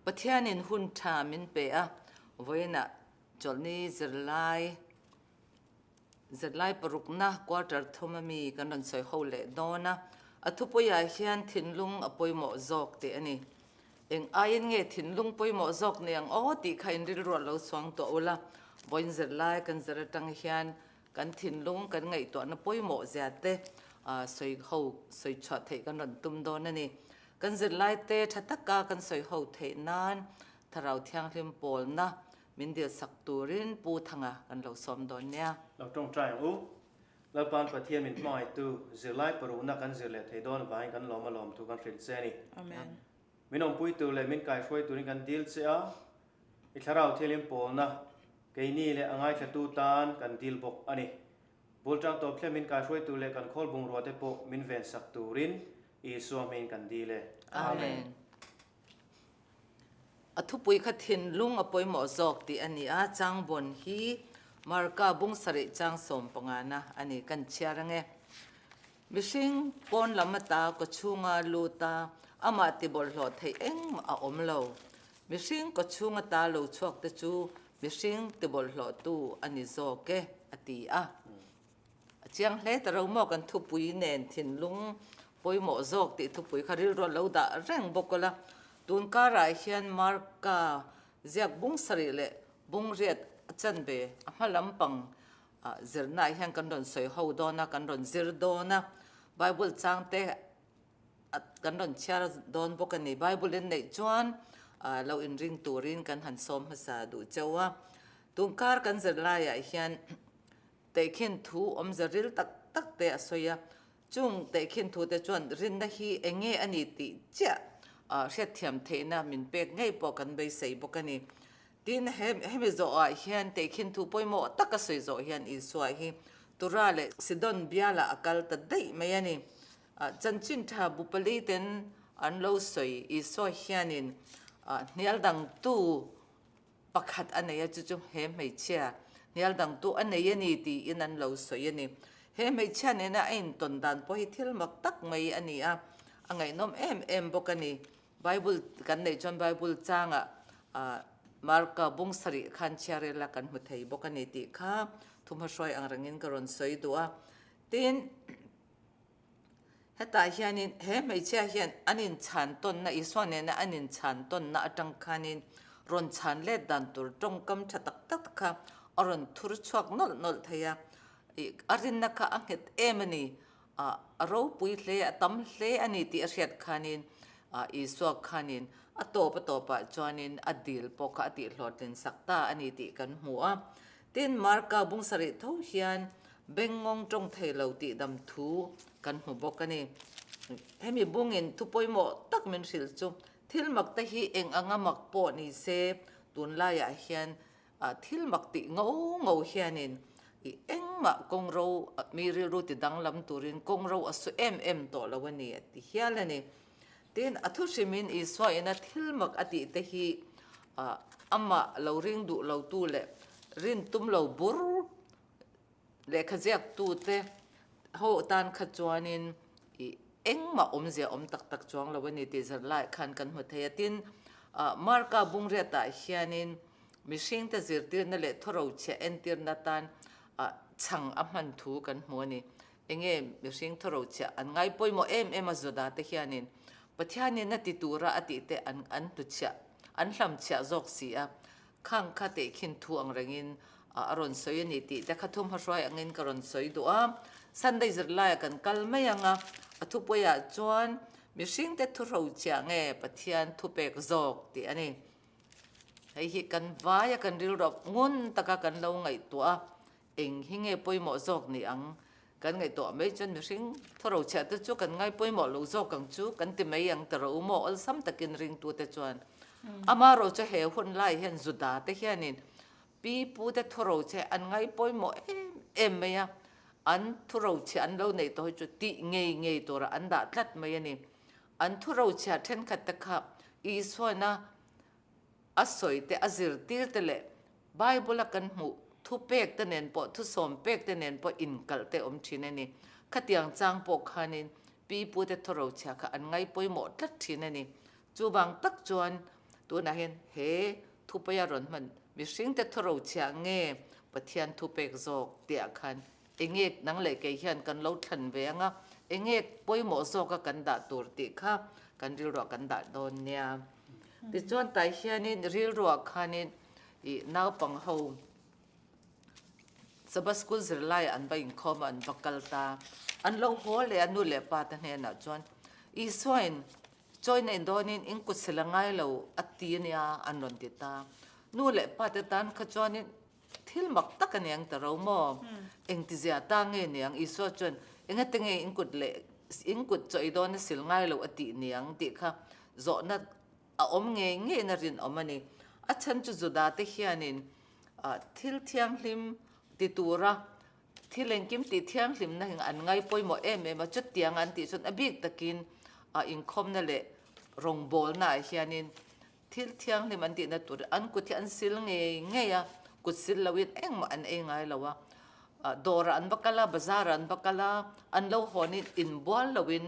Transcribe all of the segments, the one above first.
Pathianin hun tha min pe a, vawiinah chawlhni zirlai zirlai parukna quarter thum ami kan rawn sawi ho leh dawn a, a thupuiah hian thinlung a pawimawh zawk tih a ni. Eng aiin nge thinlung pawimawh zawk ni ang aw tih kha in rilruah lo chuang tawh ula, vawiin zirlai kan zir atang hian kan thinlung kan ngaihtuahna pawimawh zia te sawi ho sawi chhuah theih kan rawn tum dawn a ni. Kan zirlai te tha taka kan sawi ho theih nan Thlarau Thianghlim pawlna min dil sak turin Pu Thanga kan lo sawm dawn nia. Lo tawngtai ang u. Lalpan Pathian min hmangaihtu zirlai parukna kan zir leh thei dawn vangin kan lawm a lawm thu kan hrilh che a ni. Amen. Min awmpui tur leh min kaihruai turin kan dil che a, i Thlarau Thianghlim pawlna keini leh a ngaithlatu tan kan dil bawk a ni. Bul tang tawp thlem min kaihruai tur leh kan khawl bungrua te pawh min vensak turin Isua hmingin kan dil e. Amen. A thupui kha thinlung a pawimawh zawk tih a ni a, changbawn hi Marka bung sarih chang sawmpangana a ni kan chhiar ange. Mihring pawn lam ata kawchhunga lut a, amah ti bawlhhlawh theih engmah a awm lo. Mihring kawchhung ata lo chhuak te chu mihring ti bawlhhlawhtu a ni zawk e, a ti a. A chiang hle ta ro maw kan thupui nen thinlung pawimawh zawk tih thupui kha rilru a lo dah reng bawk a la. Tun karah hian Marka ziak bung sarih leh bung riat a chanve a hma lampang zirnaah hian kan rawn sawi ho dawn a, kan rawn zir dawn a, Bible changte kan rawn chhiar dawn bawk a ni. Bible in neih chuan lo inring turin kan han sawm hmasa duh cheu a. Tun kar kan zir laiah hian tehkhin thu awmze ril tak tak te a sawi a, chung tehkhin thu te chuan rinna hi eng nge a ni tih chiah hriatthiam theihna min pek ngei pawh kan beisei bawk a ni. Tin, hemi zawhah hian tehkhin thu pawimawh taka sawi zawh hian Isua hi Tura leh Sidon bialah a kal ta daih mai a ni. Chanchin tha bu pali ten an lo sawi Isua hianin hnial dangtu pakhat a nei a, chu chu he hmeichhia hnial dangtu a nei a ni tiin an lo sawi a ni. He hmeichhia nena a intawn dan pawh hi thil mak tak mai a ni a, a ngaihnawm em em bawk a ni. Bible kan neih chuan Bible changah Marka bung sarih khan chhiarel a kan hmu thei bawk a ni tih kha thumhmahruai ang rengin ka rawn sawi duh a. Tin, hetah hianin he hmeichhia hian an inchhan tawnna, Isua nena an inchhan tawnna atang khanin rawn chhan let dan tur tawngkam tha tak tak kha a rawn thur chhuak nawlh nawlh thei a. A rinna kha a nghet em a ni. A ropui hle, a tam hle a ni tih a hriat khanin Isua khanin a tawp a tawpah chuanin a dil pawh kha a tihhlawhtlin sak ta a ni tih kan hmu a. Tin, Marka bung sarih tho hian bengngawng tawng thei lo tih dam thu kan hmu bawk a ni. Hemi bungin thu pawimawh tak min hrilh chu thil mak te hi eng anga mak pawh ni se tunlaiah hian Thil mak tih ngo ngo hianin i engmah kawngro mi rilru ti danglam turin kawngro a su em em tawh lo a ni a ti hial a ni. Tin, a thu hrimin Isua ina thil mak a tih te hi amah lo ring duh lotu leh rin tum lo bur lehkha ziaktute ho tan kha chuanin i engmah awmzia awm tak tak chuang lo a ni tih zirlai khan kan hmu thei a. Tin, Marka bungriatah hianin mihringte zirtirna leh thawrochhiah entirna tan chhang a hman thu kan hmu a ni. Enge mihring thawrochhiah an ngai pawimawh em em a Judate hianin Pathianin a ti tura a tih te an hnuchhiah, an hlamchhiah zawk si a. Khang kha tehkhin thu ang rengin a rawn sawi a ni tih te kha thumhmahruai angin ka rawn sawi duh a. Sunday zirlaiah kan kal mai ang a, a thupuiah chuan mihringte thuhrochhiah nge Pathian thupek zawk tih a ni. Hei hi kan vaia kan rilruah ngun taka kan lo ngaihtuah a, eng hi nge pawimawh zawk ni ang? Kan ngaihtuah mai chuan mihring thawrochhiah te chu kan ngai pawimawh lo zawk ang chu kan ti mai ang ta ro maw awlsam takin ringtute chuan. Amaherawh chu he hun lai hian Juda te hianin pi pu te thawrochhiah an ngai pawimawh em em mai a, an thurochhiah an lo neih tawh hi chu tih ngei ngei turah an dah tlat mai a ni. An thurochhiah thenkhat te kha Isuana a sawi te, a zirtir te leh Bible a kan hmuh thu pek te nen pawh, thu sawm pek te nen pawh inkalh te awm thin a ni. Khatiang chang pawh khanin pi pu te thawro chhia kha an ngai pawimawh tlat thin a ni. Chuvang tak chuan Tunah hian he thupaia rawn hman mihringte thuro chhiah nge Pathian thupek zawk tihah khan enge nang leh kei hian kan lo thlan ve anga enge pawimawh zawka kan dah tur tih kha kan rilruah kan dah dawn nia. Tichuan tai hianin rilruah khanin ih naupang ho Sabbath School zirlaiah an va inkhawm a, an va kal ta. An lo haw leh a nu leh pa te hnenah chuan Isuain Chawina in dawnin in kut sil a ngai lo a ti a nia an rawn ti ta. Nu leh pa te tan kha chuanin thil mak tak a niang ta ro maw? Engtizia ta nge niang? Isua chuan engate nge in kut leh in kut chaw i dawn a sil ngai lo a tih niang tih kha zawhna a awm ngei ngeiin a rinawm a ni. A chhan chu Juda te hianin thil thianghlim ti tura Thil engkim tih thianghlimna hi an ngai pawimawh em em a, chutiang an tih chuan a bik takin a inkhawmna leh rawngbawlna ah hianin thil thianghlim an tihna tur an kut hi an sil ngei ngei a, kut sil loin engmah an ei ngai lo a, dawrah an va kal a, bazarah an va kal a, an lo hawnin inbual loin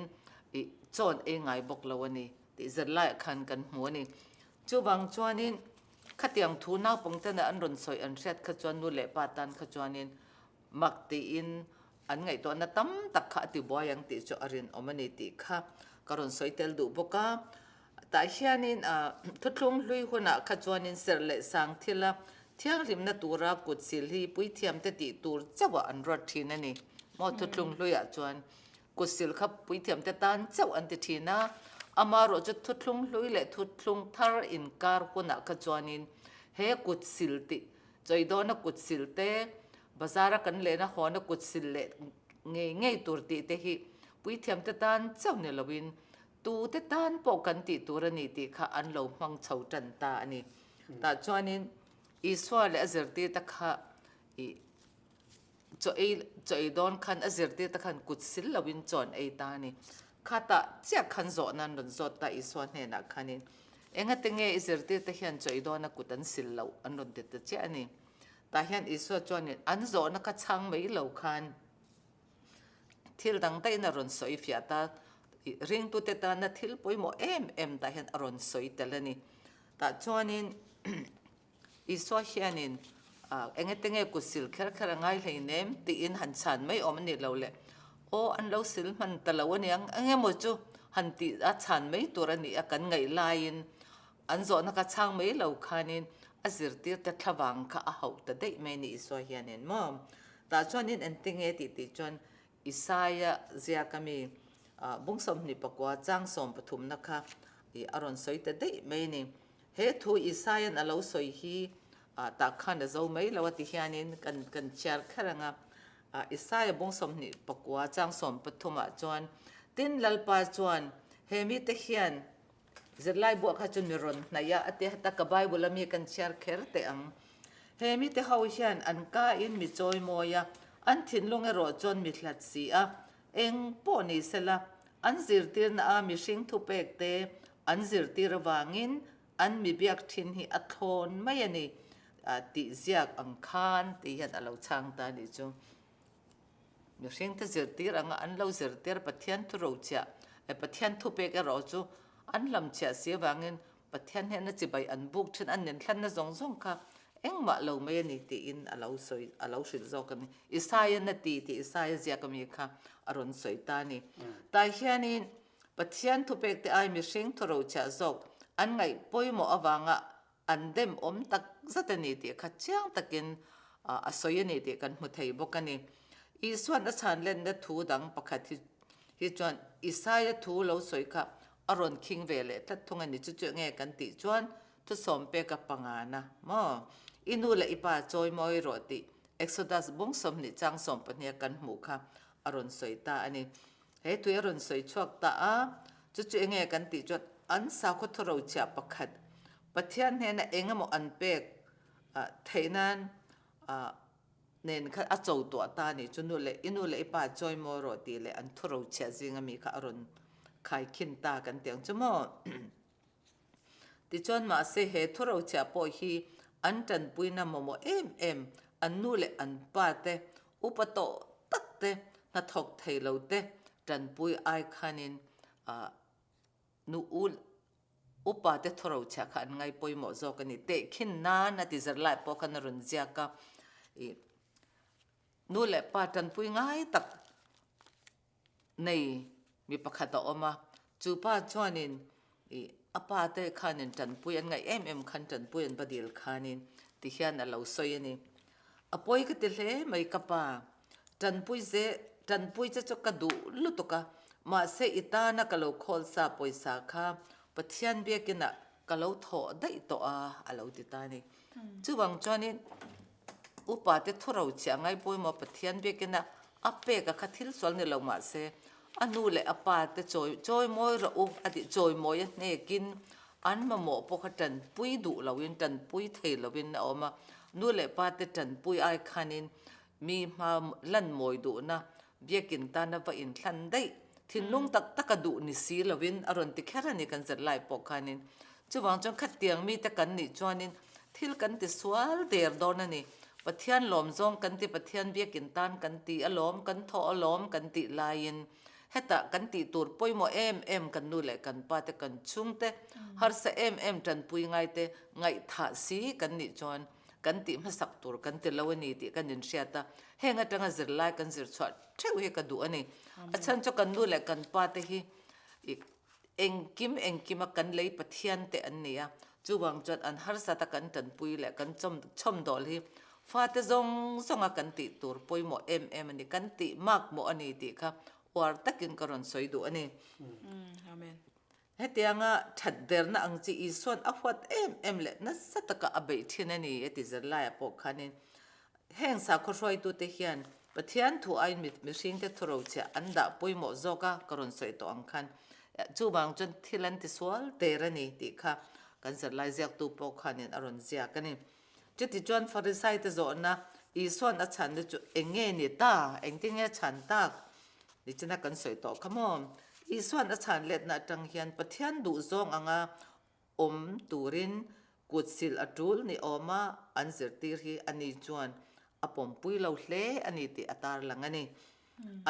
ih chaw an ei ngai bawk lo a ni tih zirlaiah khan kan hmu a ni. Chuvang chuanin Khatiang thu naupang tena an rawn sawi an hriat kha chuan nu leh pa tan kha chuanin mak tiin an ngaihtuahna tam tak kha a ti buai ang tih chu a rinawm a ni tih kha ka rawn sawi tel duh bawk a. Tah hianin thuthlung hlui hunah kha chuanin serh leh sang thila thianghlimna tura kut sil hi puithiamte tih tur chauhah an ruat thin a ni. Maw thuthlung hluiah chuan Kut sil kha puithiamte tan chauh an ti thin a, amaherawh chu thuthlung hlui leh thuthlung thar inkar hunah kha chuanin he kut sil tih chawidawna kut sil te, bazara kan lehna hawna kut sil leh ngei ngei tur tih te hi puithiamte tan chauh ni loin tute tan pawh kan tih tur a ni tih kha an lo hmang chho tan ta a ni. Tah chuanin Isua leh a zirtirte kha ih Chaw ei chaw ei dawn khan a zirtir te khan kut sil loin chaw an ei ta a ni. Khatah chiah khan zawhna an rawn zawt ta Isua hnenah khanin, Engate nge i zirtir te hian chaw ei dawna kut an sil loh? an rawn ti ta chiah a ni. Tah hian Isua chuanin an zawhna kha chhang mai lo khan thil dang daihin a rawn sawi fiah ta, ringtute tana thil pawimawh em em tah hian a rawn sawi tel a ni. Tah chuanin Isua hianin engete nge kut sil kher kher a ngai hleinem tiin han chhan mai awm a nih lo le. Aw an lo sil hman ta lo aniang engemaw chu han tih a chhan mai tur a ni a kan ngaih laiin an zawhna kha chhang mai lo khanin a zirtirte thlavang kha a hauh ta daih mai a ni Isua hianin maw. Tah chuanin engte nge tih tih chuan Isaia ziak ami bung 24 chang sawmpathumna kha a rawn sawi ta daih mai a ni. He thu Isaia'n a lo sawi hi tah khan a zo mai lo a ti hianin kan kan chhiar kher ang a. Isaia bung 24 chang sawmpathumah chuan, Tin, Lalpa chuan he mite hian zirlai buah kha chu mi rawn hnaih a, a ti heta ka Bible a mi kan chhiar kher teh ang. He mite ho hian an ka in mi chawimawi a, an thinlung erawh chuan mi hlat si a, eng pawh ni sela, an zirtirna a mihring thupek te An zirtir avangin an mi biak thin hi a thlawn mai a ni tih ziak ang khan tih hian a lo chhang ta a nih chu. Mihringte zirtir anga an lo zirtir Pathian thu rochhiah eh Pathian thupek erawh chu an hlamchhiah si avangin Pathian hnena chibai an buk thin an ninhlanna zawng zawng kha engmah lo mai a ni tiin a lo sawi a lo hrilh zawk a ni. Isaia na ti tih Isaia ziak ami kha a rawn sawi ta a ni. Tah hianin Pathian thupekte ai mihring thawrochhiah zawk an ngaih pawimawh avanga an dem awm tak zet a ni tih kha chiang takin a sawi a ni tih kan hmu thei bawk a ni. Isua'n a chhan lenna thu dang pakhat hi hi chuan Isaia thu lo sawi kha a rawn khing ve leh tlat thung a ni. Chu chu enge kan tih chuan thusawm peka pangana maw i nu leh i pa chawi mawi rawh tih Exodus bung 20 chang sawmpahniha kan hmuh kha a rawn sawi ta a ni. He tui a rawn sawi chhuak ta a, chu chu enge kan tih chuan an sakhaw thawrochhiah pakhat Pathian hnena eng emaw an pek theih nan nen kha a cho tuah ta a ni. Chu nu leh i nu leh i pa chawi maw rawh tih leh an thawrochhiah zinga mi kha a rawn khaikhin ta kan tih ang chu maw. Tichuan mahse he thawrochhiah pawh hi an tanpuina mamawh em em an nu leh an pa te Upa tawh tak te, hnathawk thei lo te tanpui ai khanin nu u Upa te thawrochhiah kha an ngai pawimawh zawk a ni. Tehkhin nan a ti zirlai pawh khan a rawn ziak a. Ih nu leh pa tanpui ngai tak nei mi pakhat a awm a. Chu pa chuanin ih a pa te khanin tanpui an ngaih em em khan tanpui an va dil khanin tihian a lo sawi a ni. A pawi ka ti hle mai ka pa. Tanpui ze tanpui che chu ka duh lutuk a, mahse i tana ka lo khawl sa pawisa kha Pathian biakinah ka lo thawh daih tawh a, a lo ti ta a ni. Chuvang chuanin upa te thuro chhiah ngai pawimawh Pathian biakinah a pek a kha thil sual ni lo mahse a nu leh a pa te chawi chawi mawi rawh u a tih chawi mawi a hnekin an mamawh pawh kha tanpui duh loin tanpui thei loin a awm a, nu leh pa te tanpui ai khanin Mi hma lan mawi duhna biakin tana va inthlan daih, thinlung tak taka duh ni si lovin a rawn ti kher a ni kan zirlai pawh khanin. Chuvang chuan khatiang mite kan nih chuanin thil kan ti sual der dawn a ni. Pathian lawm zawng kan ti, Pathian biakin tan kan ti alawm, kan thawh alawm kan tih laiin hetah kan tih tur pawimawh em em kan nu leh kan pa te, kan chhungte harsa em em tanpui ngaite ngaihthah si kan nih chuan kan tih hmasak tur kan ti lo a ni tih kan inhriat a, heng atanga zirlai kan zir chhuah theuh hi ka duh a ni. A chhan chu kan nu leh kan pa te hi engkim engkima kan lei Pathian te an ni a, chuvang chuan an harsat a kan tanpui leh kan chhawmdawl hi fate zawng zawnga kan tih tur pawimawh em em a ni, kan tih makmawh a ni tih kha uar takin ka rawn sawi duh a ni. Amen. Hetianga that derna ang chi Isua'n a huat em em leh nasa taka a beih thin a ni a ti zirlaiah pawh khanin heng sakhaw hruaitute hian Pathian thu aiin mihringte thurochhiah an dah pawimawh zawk a ka rawn sawi tawh ang khan chuvang chuan thil an tisual der a ni tih kha kan zirlai ziaktu pawh khanin a rawn ziak a ni. Chutichuan Farisaite zawhna Isua'n a chhanna chu eng nge ni ta? Engtin nge a chhan tak? Nichina kan sawi tawh kha maw? Isua'n a chhan letna atang hian Pathian duhzawng anga awm turin kut sil a tul ni awma an zirtir hi ani chuan a pawmpui lo hle a ni tih a tarlang a ni.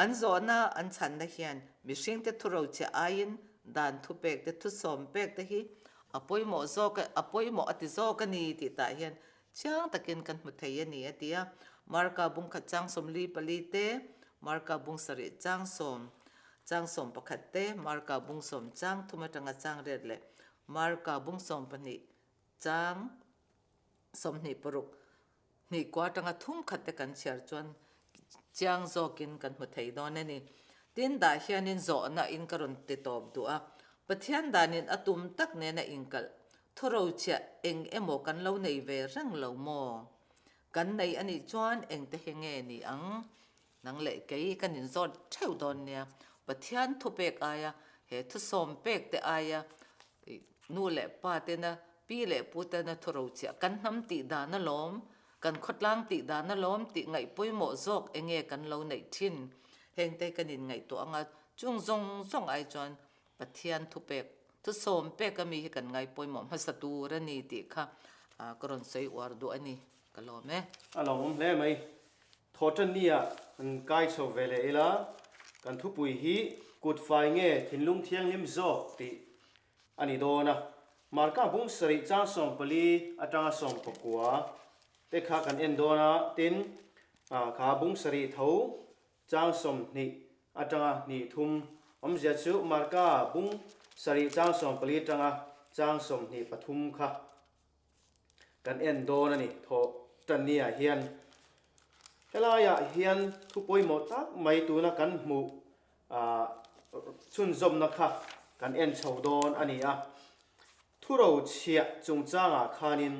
An zawhna an chhanna hian mihringte thurochhiah aiin dan thupek te thusawm pek te hi a pawimawh zawk a pawimawh a ti zawk a ni tih tah hian chiang takin kan hmu thei a ni a ti a. Marka bungkhat chang 44 te, Marka bung sarih chang sawm chang 11 te, Marka bung sawm chang thum atanga chang riat leh Marka bung 12 chang 26 Hnih kua atanga thum khat te kan chhiar chuan chiang zawkin kan hmu thei dawn a ni. Tin, dah hianin zawhna in ka rawn ti tawp duh a, Pathian danin a tum tak nena inkalh thurochhiah eng emaw kan lo nei ve reng lo maw? Kan nei a nih chuan engte hi nge ni ang? Nang leh kei kan inzawt theuh dawn nia. Pathian thupek aia he thusawm pek te aia Nu leh pa tena, pi leh pu tena thurochhiah kan hnam tih dan alawm, kan khawtlang tih dan alawm tih ngaih pawimawh zawk enge kan lo neih thin. Hengte kan inngaihtuah anga chung zawng zawng ai chuan Pathian thupek, thusawm pek ami hi kan ngai pawimawh hmasa tur a ni tih kha ka rawn sawi uar duh a ni. Ka lawm e. A lawmawm hle mai. Thawhṭannia kan kai chho ve leh ila, kan thupui hi kut fai nge thinlung thianghlim zawk tih a ni dawn a. Marka bung sarih chang 14 atanga 19 te kha kan en dawn a, tin, kha bung sarih tho chang 20 atanga hnih thum awmzia chu Marka bung sarih chang 14 atanga chang 23 kha Kan en dawn a ni thawh tanni ah hian helaiah hian thu pawimawh tak mai tuna kan hmuh ah chhunzawmna kha kan en chho dawn a ni a. Thurochhiah chungchangah khanin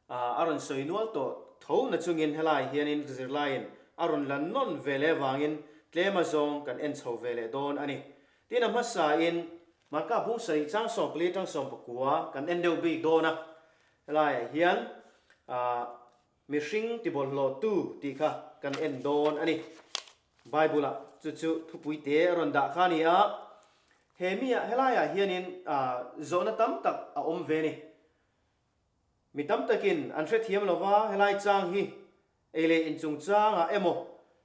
ah a rawn sawi nual tawh tho na chungin helaiah hianin zirlaiin a rawn la nawn ve leh vangin tlem azawng kan en chho ve leh dawn a ni. Tin a hmasain Marka bung sarih chang 14 tang 19 kan en deuh bik dawn a, helaiah hian mihring tibawlhhlawhtu tih kha kan en dawn a ni. Bible-ah chu chu thupui te a rawn dah kha a ni a, he miah helaiah hianin zawhna tam tak a awm ve a ni. Mi tam takin an hrethiam lo va, helai chang hi ei leh in chungchangah emaw,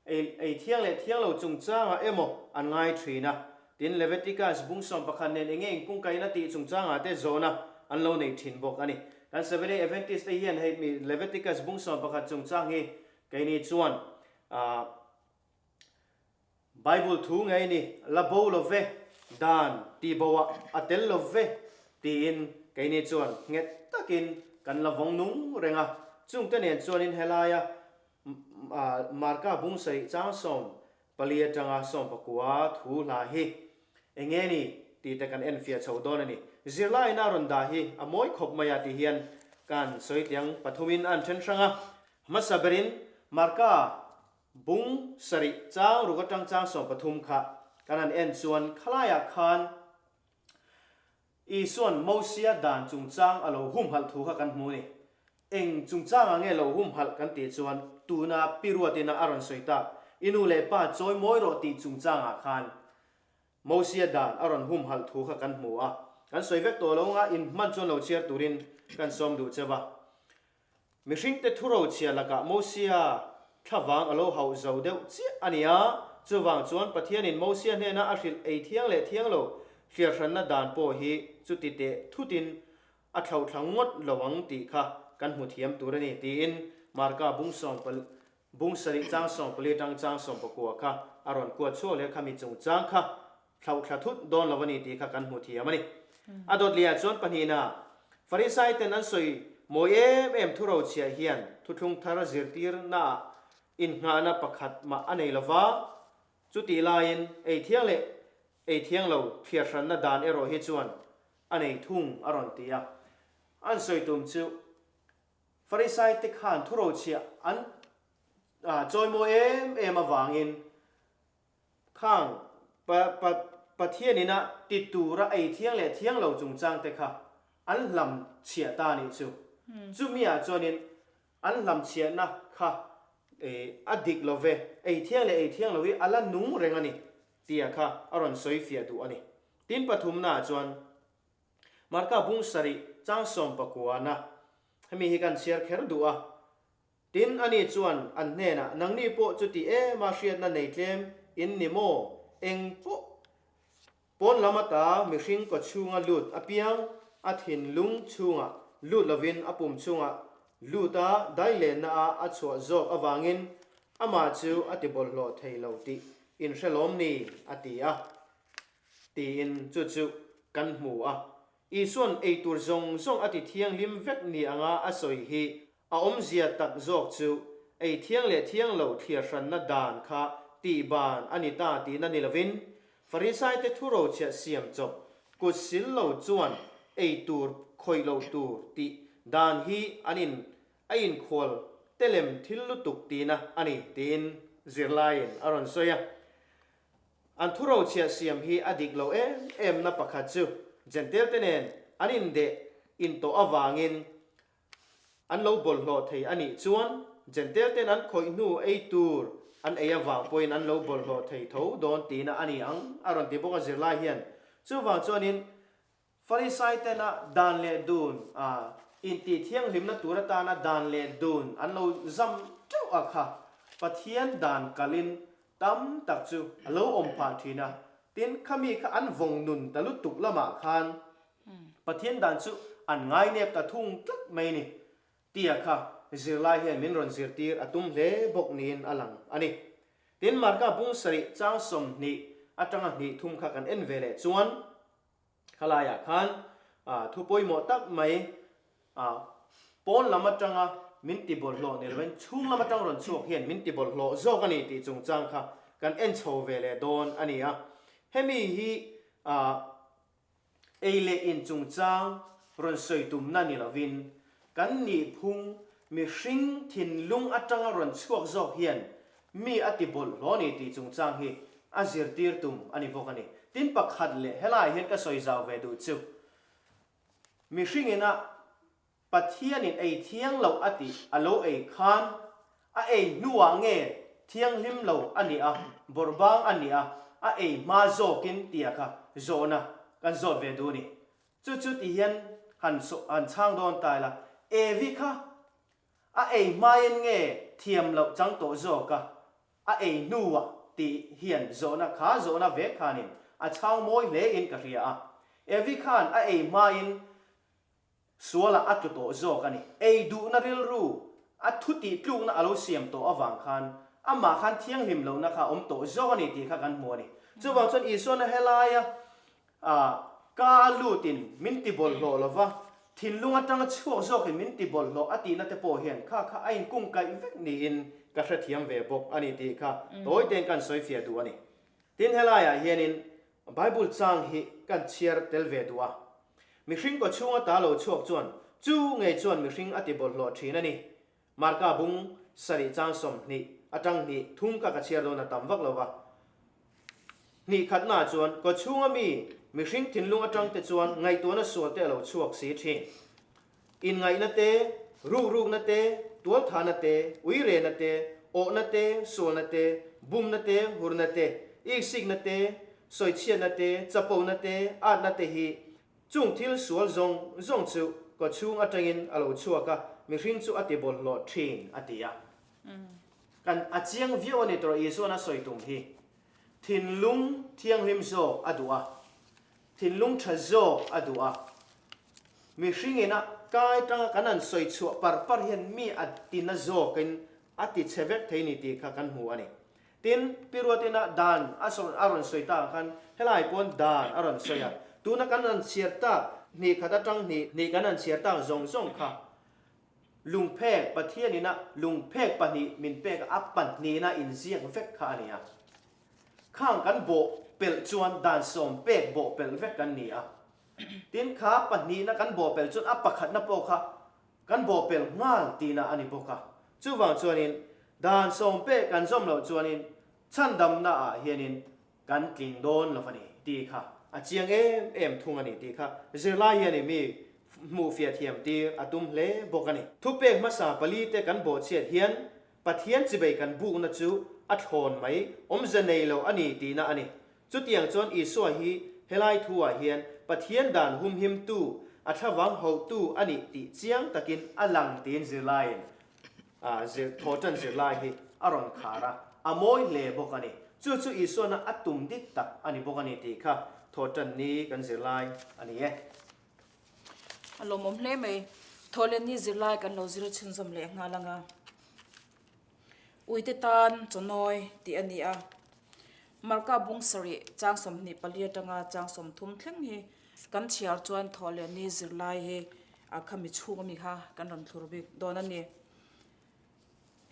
ei ei thiang leh thiang lo chungchangah emaw an ngai thin a. Tin, Leviticus bung 11 nen enge inkungkaihna tih chungchangah te zawhna an lo nei thin bawk a ni. Kan Seventh-day Adventist te hian hei mi Leviticus bung 11 chungchang hi keini chuan ah Bible thu ngei ni, la bo lo ve, dan tih bo ah a tel lo ve tiin keini chuan nghet takin kan la vawng nung reng a. Chungte nen chuanin helaia Marka bung sarih chang 14 atanga 19 thu hla hi eng nge ni tih te kan enfiah chho dawn a ni. Zirlaiin a rawn dah hi a mawi khawp mai a ti hian kan sawi tiang pathumin a an then hrang a. Hmasa berin Marka bung sarih chang ruk atang chang 13 kha kan han en chuan khalaiah khan Isua'n Mosia dan chungchang a lo humhalh thu kha kan hmu a ni. Eng chungchangah nge lo humhalh kan tih chuan tuna Pi Ruatina a rawn sawi tak, I nu leh pa chawi mawi rawh tih chungchangah khan Mosia dan a rawn humhalh thu kha kan hmu a. Kan sawi vek tawh lo anga inhman chuan lo chhiar turin kan sawm duh cheu a. Mihringte thurochhia lakah Mosia thlavang a lo hauh zo deuh chiah a ni a, chuvang chuan Pathianin Mosia hnena a hrilh ei thiang leh thiang lo hrialhranna dan pawh hi chuti teh thutin a thlauhthla ngawt lo ang tih kha kan hmu thiam tur a ni tiin Marka bung bung sarih chang 14 atang chang 19 kha a rawn kuat chhuak leh khami chungchang kha thlauhthla thut dawn lo a ni tih kha kan hmu thiam a ni. A dawt liah chuan pahnihna, Farisai ten an sawi mawi em em thurochhiah hian thuthlung thar zirtirnaah innghahna pakhat mah a nei lo va, chutih laiin ei thiang leh ei thiang lo thliarhranna dan erawh hi chuan a nei thung a rawn ti a. An sawi tum chu Farisai te khan thurochhiah an chawimawi em em avangin Khang, pa, pa, Pathian ina ti tura ei thiang leh thiang lo chungchang te kha an hlam chhiah ta nih chu. Chumi ah chuanin an hlam chhiahna kha a dik lo ve, ei thiang leh ei thiang lo hi a la nung reng a ni tia kha a rawn sawi fiah duh a ni. Tin pathumna ah chuan Marka bung sarih chang 19 na hemi hi kan chhiar kher duh a, Tin, ani chuan an hnenah, Nangni pawh chuti ema hriatna nei tlem in ni maw? Eng pawh pawn lam ata mihring kaw chhunga lut apiang a thinlung chhungah lut lovin a pum chhungah lut a dailenna a a chhuah zawk avangin amah chu a ti bawlhhlawh thei lo tih in hre lawm ni? a ti a. Tiin chu chu kan hmu a. Isua'n eitur zawng zawng a ti thianghlim vek ni anga a sawi hi A awmzia tak zawk chu ei thiang leh thiang lo thliar hranna dan kha tihban a ni ta tihna ni lovin, Farisaite thurochhiah siam chawp kut sil lo chuan ei tur khawih loh tur tih dan hi an in a inkhual telem thil lutuk tihna a ni tiin zirlaiin a rawn sawi a. An thurochhiah siam hi a dik lo em em na pakhat chu Jentail te nen an indeh intawh avangin An lo bawlhhlawh thei a nih chuan Jentail ten an khawih hnu ei tur an ei avang pawhin an lo bawlhhlawh thei tho dawn tihna a ni ang a rawn ti bawk a zirlai hian. Chuvang chuanin Farisai tena dan leh dun a intih thianghlimna tur atana dan leh dun an lo zam teuh a kha Pathian dan kalin tam tak chu a lo awm phah thin a, tin khami kha an vawng nun ta lutuk lamah khan Pathian dan chu an ngainep ta thung tlat mai ni tia kha zirlai hian min rawn zirtir a tum hle bawk niin a lang a ni. Tin, Marka bung sarih chang 20 atanga hnih thum kha kan en ve leh chuan khalaiah khan thu pawimawh tak mai pawn lam atanga min ti bawlhhlawh ni lovin chhung lam atang rawn chhuak hian min ti bawlhhlawh zawk a ni tih chungchang kha kan en chho ve leh dawn a ni a. Hemi hi Ei leh in chungchang rawn sawi tumna ni lovin, kan nihphung mihring thinlung atanga rawn chhuak zawk hian mi a ti bawlhhlawh ni tih chungchang hi a zirtir tum a ni bawk a ni. Tin pakhat leh helaiah hian ka sawi zau ve duh chu, mihringin a Pathianin ei thiang loh a tih a lo ei khan a ei hnuah nge thianghlim lo a nih a, bawrhbang a nih a, a ei hma zawkin tia kha zawhna kan zawt ve duh a ni. Chu chu ti hian han han chhang dawn ta ila, Evi kha a ei hmain nge thiam loh chang tawh zawk a, a ei hnuah tih hian zawhna kha zawhna vek khanin. A chhang mawi hle in ka hria a. Evi khan a ei hma in Sualah a tlu tawh zawk a ni. Ei duhna rilru, a thu tih tlukna a lo siam tawh avang khan amah khan thianghlim lohna kha a awm tawh zawk a ni tih kha kan hmu a ni. Chuvang chuan Isuana helaia ka a lutin min ti bawlhhlawh lo va, thinlung atanga chhuak zawkin min ti bawlhhlawh a tihna te pawh hian kha kha a inkungkaih vek niin ka hrethiam ve bawk a ni tih kha tawi tein kan sawifiah duh a ni. Tin, helaiah hianin Bible chang hi kan chhiar tel ve duh a. Mihring kaw chhunga ta lo chhuak chuan chu ngei chuan mihring a ti bawlhhlawh thin a ni. Marka bung sarih chang 20 atang hnih thum kha ka chhiar dawn a tam vak lo va. Hnih khatnaah chuan kaw chhunga mi mihring thinlung atang te chuan ngaihtuahna sual te a lo chhuak si thin. Inngaihna te, rukrukna te, tualthahna te, uirehna te, awhna te, sualna te, bumna te, hurna te, iksikna te, sawichhiatna te, chapona te, atna te hi chung thil sual zawng zawng chu kawchhung atangin a lo chhuak a, mihring chu a ti bawlhhlawh thin, a ti a. Kan a chiang viau a ni tawh Isuan a sawi tum hi. Thinlung thianghlim zawk a duh a, thinlung tha zawk a duh a. Mihring ina kai tanga kan han sawi chhuah par par hian mi a tina zawkin a ti chhe vek thei ni tih kha kan hmu a ni. Tin, Pi Ruatina dan a sawn a rawn sawi tak ang khan helai pawn dan a rawn sawi a. Tuna kan han chhiar tak hnih khat atang hnih hnih kan han chhiar tak zawng zawng kha lungphek Pathian ina lungphek pahnih min pek a pahnihna inziak vek kha a ni a. Khang kan bawh pelh chuan dan sawm pek bawh pelh vek kan ni a. Tin, kha pahnihna kan bawhpelh chuan a pakhatna pawh kha kan bawhpelh nghal tihna a ni bawk a. Chuvang chuanin dan sawm pek kan zawm loh chuanin chhandamna ah hianin kan tling dawn lo a ni tih kha a chiang em em thung a ni tih kha zirlai hianin mi hmuhfiah thiam tir a tum hle bawk a ni. Thupek hmasa pali te kan bawhchhiat hian Pathian chibei kan bukna chu a thlawn mai awmze nei lo a ni tihna a ni. Chutiang chuan Isua hi helai thu-ah hian Pathian dan humhimtu, a thlavang hotu a nih tih chiang takin a lang tiin zirlaiin zir thawhṭan zirlai hi a rawn khar a, a mawi hle bawk a ni. Chu chu Isuana a tum dik tak a ni bawk a ni tih kha thawhṭan ni kan zirlai a ni e. A lawmawm hle mai. Thawhlenni zirlai kan lo zir chhunzawm leh nghal ang a. Uite tan chawnawi tih a ni a. Marka bung sarih chang 24 atanga chang 30 thleng hi kan chhiar chuan thawhlenni zirlai hi a khami chhung ami kha kan rawn thlur bik dawn a ni.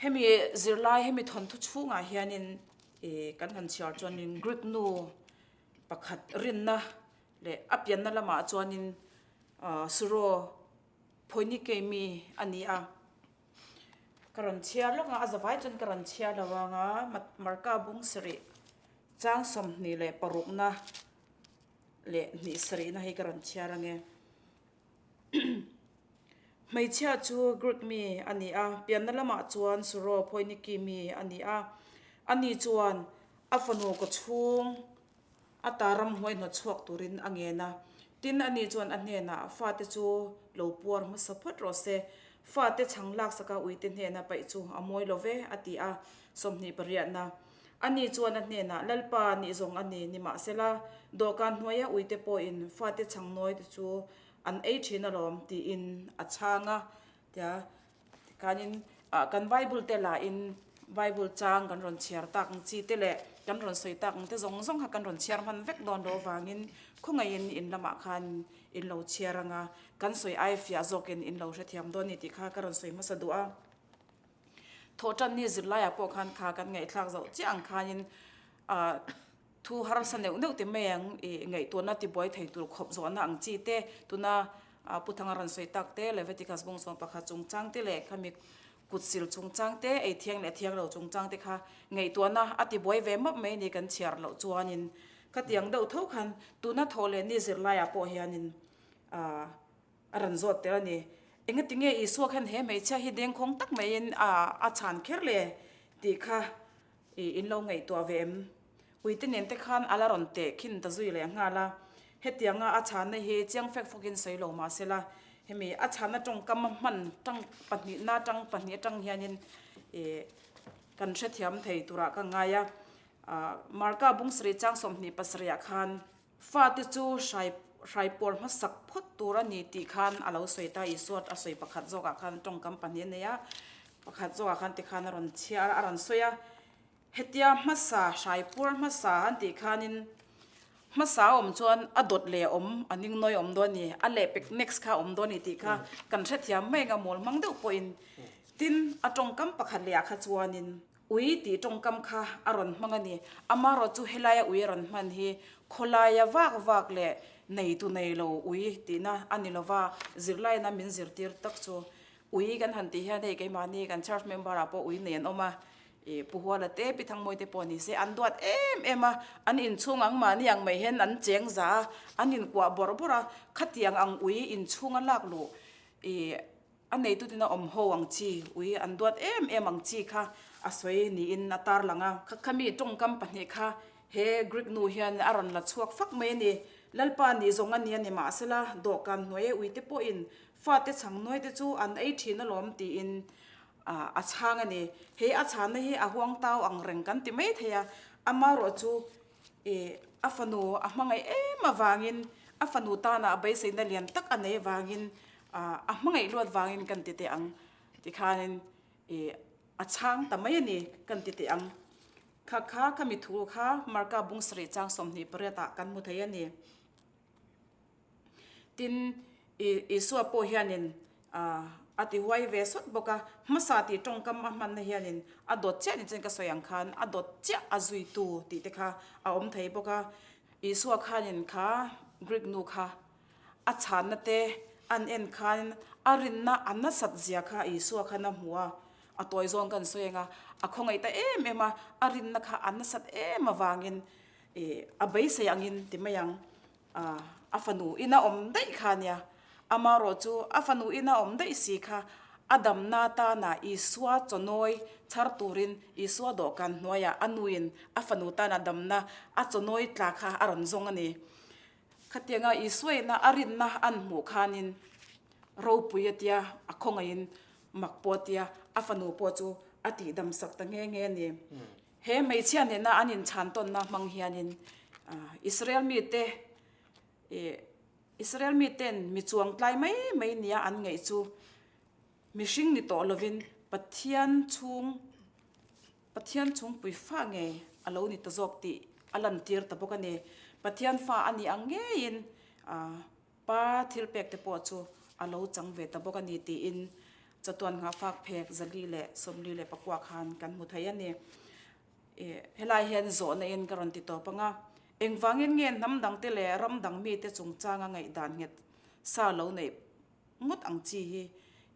Hemi zirlai hemi thawnthu chhungah hianin ih kan han chhiar chuanin Greek nu pakhat rinna leh a pianna lamah chuanin Suro Phoinike mi a ni a. Ka rawn chhiar lawk a, a zavai chuan ka rawn chhiar lo ang a, Marka bung sarih chang 26na leh hnih sarihna hi ka rawn chhiar ang e. Hmeichhia chu Greek mi a ni a, pianna lamah chuan Suro Phoiniki mi a ni a. Ani chuan a fanu kawchhung A ta ramhuai hnawt chhuak turin a ngen a. Tin, ani chuan a hnenah, Fate chu lo puar hmasa phawt rawh se. Fate chhang laksaka uite hnena paih chu a mawi lo ve, a ti a. 28na. Ani chuan a hnenah, Lalpa nih zawng a ni, nimahsela, dawhkan hnuaia uite pawhin fate chhang nawite chu an ei thin alawm, tiin a chhang a. Tia. Tikhanin kan Bible te lahin Bible chang kan rawn chhiar tak ang chi te leh kan rawn sawi tak ang te zawng zawng kha kan rawn chhiar hman vek dawn lo avangin khawngaihin in lamah khan in lo chhiar ang a, kan sawi ai fiah zawkin in lo hrethiam dawn a ni tih kha ka rawn sawi hmasa duh a. Thawhtanni zirlaiah pawh khan kha kan ngaihthlak zoh chiah ang khanin thu harsa neuh neuh te mai ang ih ngaihtuahna tibuai thei tur khawp zawhna ang chi te tuna Pu Thanga rawn sawi tak te Leviticus bung 11 chungchang te leh khami kut sil chungchang te ei thiang leh thiang lo chungchang te kha ngaihtuahna a tibuai ve mawp mai ni kan chhiar loh chuanin khatiang deuh tho khan tuna thawh leh ni zirlaiah pawh hianin ah a rawn zawt tel a ni. Engatinge Isua khan he hmeichhia hi dengkhawng tak maiin a chhan kher le tih kha ih in lo ngaihtuah ve em? Uite nen te khan a la rawn teh khin ta zui leh nghal a, hetianga a chhanna hi chiang fek fawkin sawi lo mah se la, hemi a chhanna tawngkam a hman tang pahnihna tang pahnih atang hianin ih kan hrethiam thei turah ka ngai a. Marka bung sarih chang 27 ah khan fate chu hrai hraipuar hmasak phawt tur a ni tih khan a lo sawi ta. Isua a sawi pakhat zawkah khan tawngkam pahnih a nei a, pakhat zawkah khan tikhan a rawn chhiar a, a rawn sawi a. Hetia hmasa hraipuar hmasa an tih khanin hmasa a awm chuan a dawt leh a awm, a ning nawi a awm dawn a ni, a lehpek next kha a awm dawn a ni tih kha kan hrethiam mai ang a, mawl hmang deuh pawhin. Tin, a tawngkam pakhat lehah kha chuanin Ui tih tawngkam kha a rawn hmang a ni. Amarawh chu helaia ui a rawn hman hi khawlaia vak vak leh neitu nei lo ui tihna a ni lova, zirlaina min zirtir tak chu ui kan han tih hian hei keimahni kan church member ah pawh ui nei an awm a, ih Pu Huala te Pi Thangmawi te pawh ni se an duat em em a, an inchhung ang mahni ang mai hian an cheng za a, an inkuah bawrh bawrh a, khatiang ang ui inchhunga lak luh ih A neitutin a awm ho ang chi, ui an duat em em ang chi kha a sawi niin a tarlang a. Khami tawngkam pahnih kha he Greek nu hian a rawn la chhuak fak mai a ni. Lalpa nih zawng a ni a ni mahsela dawhkan hnuaia uite pawhin fate chhang nuaite chu an ei thin alawm tiin a chhang a ni. He a chhanna hi a huang tau ang reng kan ti mai thei a, amarawh chu a fanu a hmangaih em avangin a fanu tana a beiseina lian tak a nei avangin A hmangaih luat vangin kan ti teh ang tikhanin ih a chhang ta mai a ni kan ti teh ang. Kha kha khami thu kha Marka bung sarih chang 28 ah kan hmu thei a ni. Tin, Isua pawh hianin a ti huai ve sawt bawk a, hmasa tih tawngkam a hmanna hianin a dawt chiah ni chuan ka sawi ang khan a dawt chiah a zuitu tih te kha a awm thei bawk a. Isua khanin kha Greek nu kha A chhanna te an en khan a rinna a nasat zia kha Isua khan a hmu a, a tawi zawn kan sawi ang a, a khawngaih ta em em a, a rinna kha a nasat em avangin ih a beisei angin ti mai ang, a fanu ina awm daih kha ania, amarawh chu a fanu ina awm daih si kha a damna tana Isua chawnawi chhar turin Isua dawhkan hnuaiah a nuin a fanu tana damna a chawnawi tla kha a rawn zawng a ni. Khatianga Isuaina a rinna an hmuh khanin ropui a tia, a khawngaihin mak pawh a tia, a fanu pawh chu a tihdam sak ta nghe nghe a ni. He hmeichhia nena an inchhan tawnna hmang hianin Israel mite ih Israel miten mi chuang tlai mai mai nia an ngaih chu mihring ni tawh lovin Pathian chhung Pathian chhungpui fa ngei a lo ni ta zawk tih a lantir ta bawk a ni. Pathian fa a nih ang ngeiin Pa thil pek te pawh chu a lo chang ve ta bawk a ni tiin chatuan nghahfak phek 449 khan kan hmu thei a ni. Helai hian zawhna in ka rawn ti tawp ang a, engvangin nge hnam dangte leh ram dang mite chungchanga ngaihdan nghet sa lo neih ngawt ang chi hi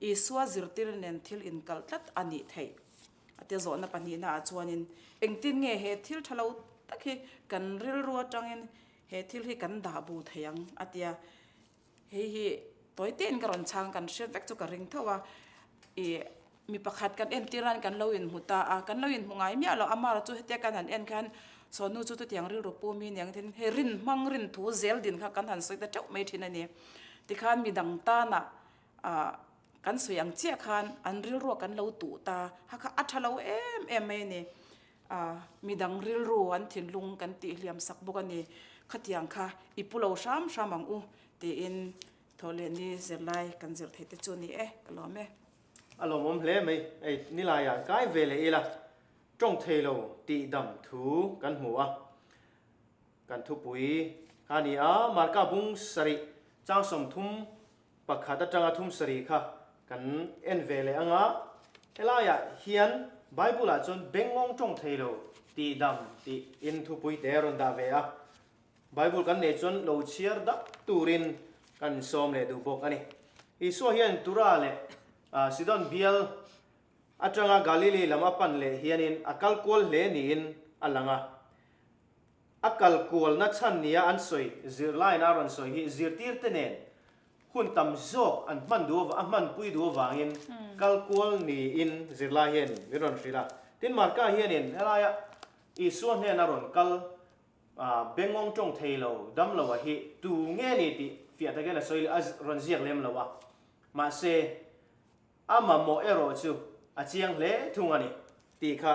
Isua zirtir nen thil inkalh tlat a nih theih? A tia zawhna pahnihna ah chuanin engtin nge he thil tha lo tak hi kan rilru atangin he thil hi kan dah bu thei ang a tia. Hei hi tawi tein ka rawn chhang kan hriat vek chu ka ring tho a. Ih mi pakhat kan entir nan kan lo inhmu ta a, kan lo inhmu ngai miah lo amara chu hetia kan han en khan Sawnu chu chutiang rilru pu mi aniang tin hei rin hmang rin thu zel din kha kan han sawi ta teuh mai thin a ni. Tikhan midang tanah ah Kan sawi ang chiah khan an rilru kan lo tuh ta ha kha a tha lo em em mai a ni. Ah midang rilru an thinlung kan tih hliam sak bawk a ni. Khatiang kha i pu lo hram hram ang u tiin thaw leh ni zirlai kan zir theih te chu a ni e, ka lawm e. A lawmawm hle mai, hei nilaiah kai ve leh ila tawng thei lo tih dam thu kan hmu a. Kan thupui kha a ni a, Marka bung sarih chang 31 atanga 37 kha kan en ve leh ang a, helaiah hian Bible-ah chuan bengngawng tawng thei lo tih dam tih in thupui te a rawn dah ve a, Bible kan neih chuan lo chhiar dap turin kan sawm leh duh bawk a ni. Isua hian Tura leh Sidon bial atanga Galili lam a pan leh hianin a kal kual hle niin a lang a. A kal kualna chhan nia an sawi zirlaina a rawn sawi hi zirtirte nen hun tam zawk an hman duh a hmanpui duh avangin kal kual niin zirlai hianin min rawn hrilh a. Tin, Marka hianin helaia Isua hnena rawn kal bengawng tawng thei lo damloa hi tu nge ni tih fiah takin a sawi a rawn ziak lem lo a. Mahse, A mamawh erawh chu a chiang hle thung a ni tih kha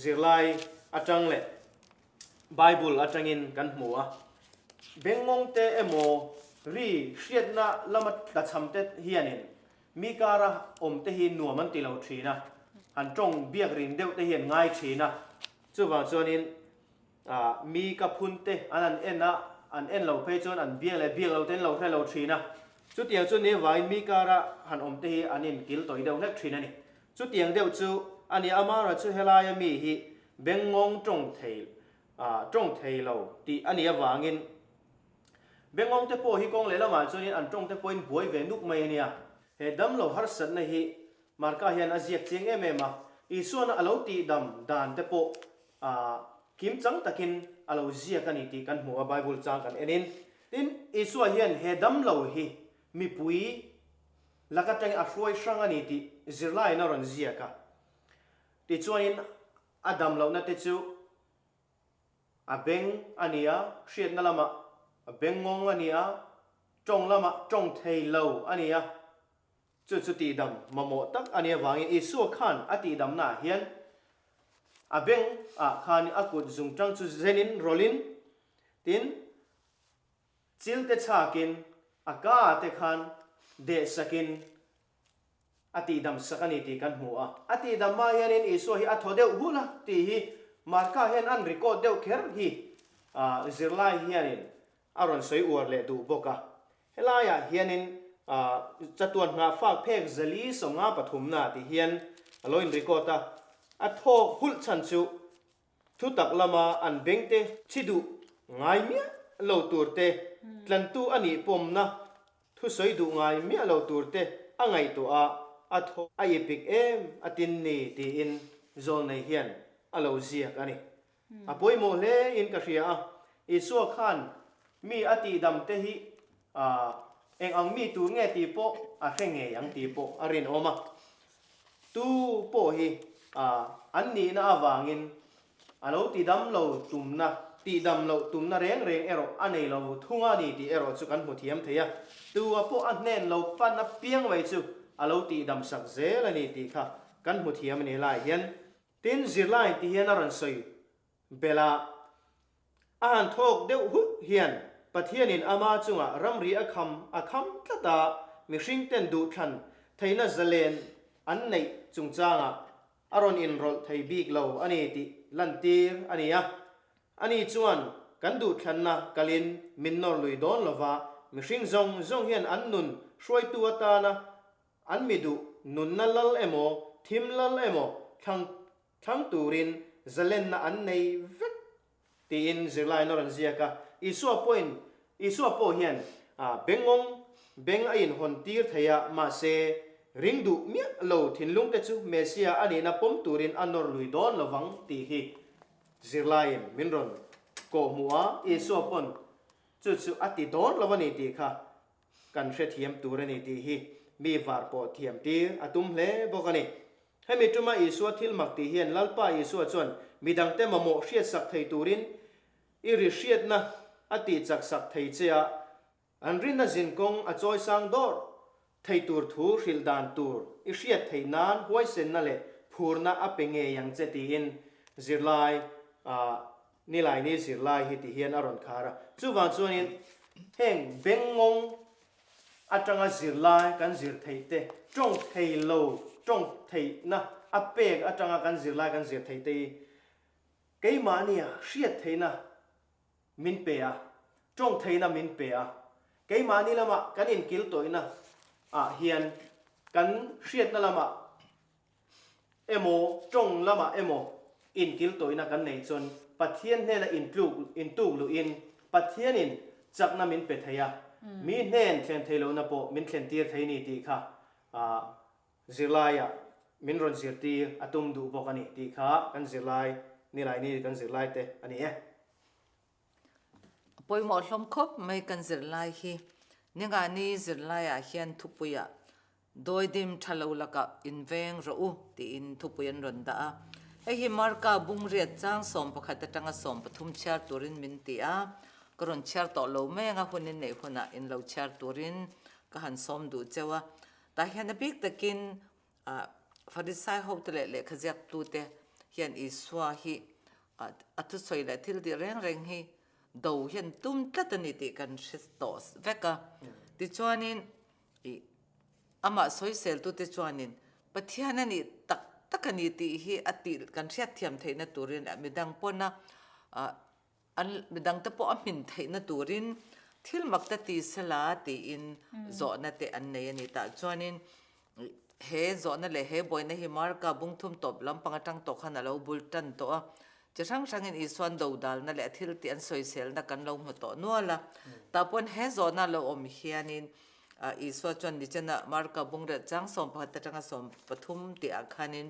zirlai atang leh. Bible atangin kan hmu a. Bengngawng te emaw ri hriatna lama tlachham te hianin mi kara awm te hi nuam an ti lo thin a, han tawng biak rin deuh te hi an ngai thin a. Chuvang chuanin mi ka phun te an han en a, an en lo phei chuan an biak leh biak lo te an lo hre lo thin a. Chutiang chu ni avangin mi kara han awm te hi an inkil tawih deuh hlek thin a ni. Chutiang deuh chu a ni, Amara chu helaia mi hi bengngawng tawng thei tawng thei lo tih a nih avangin bengngawng te pawh hi kawng lehlamah chuanin an tawng te pawhin buai ve nuk mai a nia. He damlo harsatna hi Marka hian a ziak chiang em em a, Isuana a lo tihdam dan te pawh kim chang takin a lo ziak a ni tih kan hmu a, Bible chang kan enin. Tin, Isua hian he damlo hi mipui lak atangin a hruai hrang a ni tih zirlaiin a rawn ziak a. Tichuanin a dam lohna te chu a beng a ni a, hriatna lamah a beng ngawng a ni a, tawng lamah tawng thei lo a ni a. Chu chu tihdam mamawh tak a nih avangin Isua khan a tihdamnaah hian a beng ah khan a kut zungtang chu zenin rawlhin, tin, Chil te chhakin a ka ah te khan deh sakin a tihdam sak a ni tih kan hmu a. A tihdam hma hianin Isua hi a thaw deuh hulh a tih hi Marka hian an record deuh kher hi zirlai hianin a rawn sawi uar leh duh bawk a. Helaiah hianin chatuan nghahfak phek zali 53 na tih hian a lo in record a. A thawk hulh chhan chu Thutak lama an bengte chhi duh ngai miah lo tur te, tlantu a nih pawmna thusawi duh ngai miah lo tur te a ngaihtuah a, a thaw a ipik em a tin ni tiin Zawlnei hian a lo ziak a ni. A pawimawh hle in ka hria a, Isua khan mi a tihdam te hi eng ang mi tur nge tih pawh a hre ngei ang tih pawh a rinawm a. Tu pawh hi an nihna avangin a lo tidam lo tumna, tihdam loh tumna reng reng erawh a nei lo thung a ni tih erawh chu kan hmu thiam thei a. Tua pawh a hnen lo pan apiang mai chu a lo tihdam sak zel a ni tih kha kan hmu thiam a ni helaiah hian. Tin, zirlai ti hian a rawn sawi Belh a, a han thawk deuh hut hian Pathianin ama chungah ramri a kham a kham tlat a, mihringten duhthlan theihna zalen an neih chungchangah a rawn inrawlh thei bik lo a ni tih lantir a ni a. Ani chuan kan duhthlanna kalin min nawr lui dawn lova, mihring zawng zawng hian an nun hruaitu atana an mi duh nunna lal emaw thim lal emaw thlang Thlang turin zalenna an nei vek tiin zirlaiin a rawn ziak a. Isua pawhin, Isua pawh hian bengawng beng a inhawn tir thei a, mahse ring duh miah lo thinlungte chu Messia a nihna pawm turin a nawr lui dawn lo vang tih hi zirlaiin min rawn kawhhmuh a, Isua pawn chu chu a ti dawn lo a ni tih kha kan hrethiam tur a ni tih hi mi var pawh thiam tir a tum hle bawk a ni. Hemi tuma Isua thil mak tih hian Lalpa Isua chuan midangte mamawh hriatsak thei turin i ri hriatna a tihchak sak thei che a, an rinna zinkawng a chawisang dawrh thei tur thu hrilh dan tur i hriat theih nan huaisenna leh phurna a pe ngei ang che tiin zirlai Nilaini zirlai hi ti hian a rawn khar a. Chuvang chuanin heng bengngawng atanga zirlai kan zir theih te, tawng thei lo tawng theihna a pek atanga kan zirlai kan zir theih te hi keimahnia hriat theihna min pe a, tawng theihna min pe a. Keimahni lama kan inkil tawihna ah hian kan hriatna lamah emaw tawng lamah emaw inkiltawihna kan nei chuan Pathian hnena intluk intuk luhin Pathianin chakna min pe thei a, mi hnen thlen thei lohna pawh min thlen tir thei ni tih kha zirlaiah min rawn zirtir a tum duh bawk a ni tih kha kan zirlai nilaini kan zirlai te a ni e. A pawimawh hlawm khawp mai kan zirlai hi. Ningani zirlaiah hian thupuiah Dawidim tha lo lakah inveng rawh u tiin thupui an rawn dah a. Hei hi Marka bungriat chang 11 atanga 13 chhiar turin min ti a, ka rawn chhiar tawh lo mai anga hun in neih hunah in lo chhiar turin ka han sawm duh cheu a. Tah hian a bik takin Farisai hote leh lehkhaziaktute hian Isua hi. A thusawi leh thil tih reng reng hi do hian tum tlat a ni tih kan hre tawh vek a. Tichuanin ih amah sawiseltute chuanin Pathian a nih tak tak a ni tih hi a tih kan hriatthiam theihna turin midang pawna an midangte pawh a hmin theihna turin thil mak te ti sela tiin zawhna te an nei a ni. Tah chuanin he zawhna leh he buaina hi Marka bungthum tawp lampang atang tawh khan a lo bul tan tawh a. Chi hrang hrangin Isuan dodalna leh a thil tih an sawiselna kan lo hmu tawh nual a. Tah pawn he zawhna a lo awm hianin Isua chuan nichena Marka bungrel chang 11 atanga 13 tihah khanin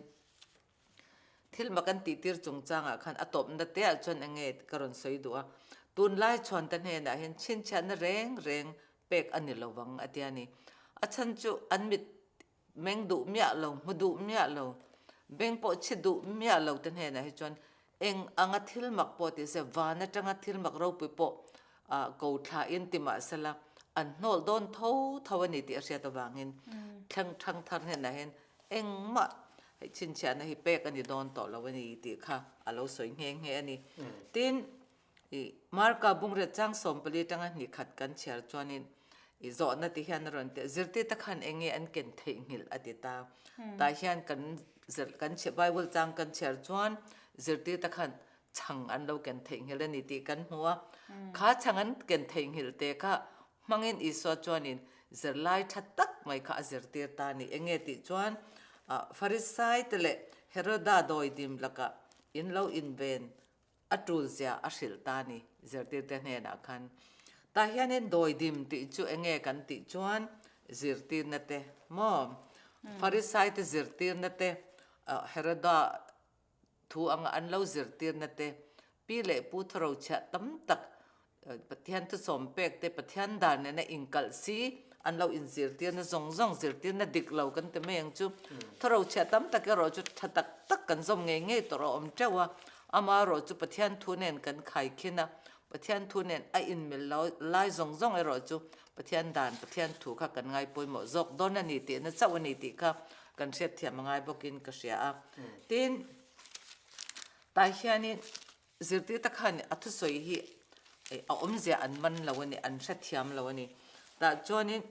Thil mak an tihtir chungchangah khan a tawpna te ah chuan eng nge ka rawn sawi duh a, tunlai chhuan ta hnenah hian chhinchhiahna reng reng pek a ni lovang a ti a ni. A chhan chu an mit meng duh miah lo, hmu duh miah lo, beng pawh chhi duh miah lo te hnenah hi chuan eng anga thil mak pawh ti se van atanga thil mak ropui pawh ko thlain ti mahsela an hnawl dawn tho tho a ni tih a hriat avangin thleng thangthar hnenah hian Engmah hei chhinchhiahna hi pek a ni dawn tawh lo a ni tih kha a lo sawi nghe nghe a ni. Tin, i Marka bungrel chang 14 atanga hnih khat kan chhiar chuanin i zawhna ti hian a rawn ti a, zirtirte khan eng nge an ken theihnghilh a ti ta. Tah hian kan zir kan chhiar Bible chang kan chhiar chuan zirtirte khan chhang an lo ken theihnghilh a ni tih kan hmu a. Kha chhang an ken theihnghilh te kha Hmangin Isua chuanin zirlai tha tak mai kha a zirtir ta a ni. Enge tih chuan Farisaite leh Heroda dawidim lakah in lo inven a tul zia a hrilh ta a ni zirtirte hnenah khan. Tah hianin dawidim tih chu enge kan tih chuan zirtirna te maw? Farisaite zirtirna te Heroda Thu anga an lo zirtirna te, pi leh pu thawrochhiah tam tak Pathian thusawm pek te, Pathian dan nena inkalh si an lo inzirtirna zawng zawng zirtirna dik lo kan ti mai ang chu. Thawrochhiah tam tak erawh chu tha tak tak kan zawm ngei ngei tawh a awm teuh a, amaherawh chu Pathian thu nen kan khaikhin a, Pathian thu nen a inmil lo lai zawng zawng erawh chu Pathian dan, Pathian thu kha kan ngai pawimawh zawk dawn a ni tihna chauh a ni tih kha kan hriatthiam a ngai bawkin ka hria a. Tin, tah hianin zirtirte khan a thusawi hi a awmzia an man lo a ni, an hrethiam lo a ni. Tah chuanin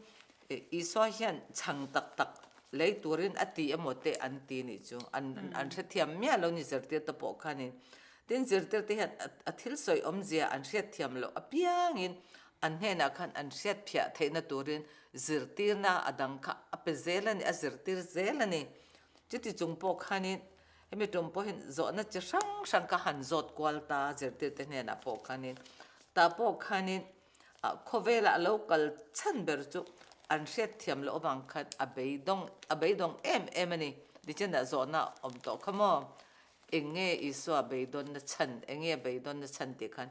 Isua hian chhang tak tak lei turin a ti emaw te an ti nih chu an hrethiam miah lo ni zirtirte pawh khanin. Tin, zirtirte hian a thil sawi awmzia an hriatthiam loh apiangin an hnenah khan an hriatphiah theihna turin zirtirna a dang kha a pe zel a ni, a zirtir zel a ni. Chuti chung pawh khanin hemi tum pawhin zawhna chi hrang hrang kha han zawt kual ta zirtirte hnenah pawh khanin tah pawh khanin khawvelah a lo kal chhan ber chu an hriatthiam loh avang khan a beidawng a beidawng em em a ni. Nichinah zawhna awm tawh kha maw? Eng nge Isua beidawnna chhan, eng nge beidawnna chhan tih khan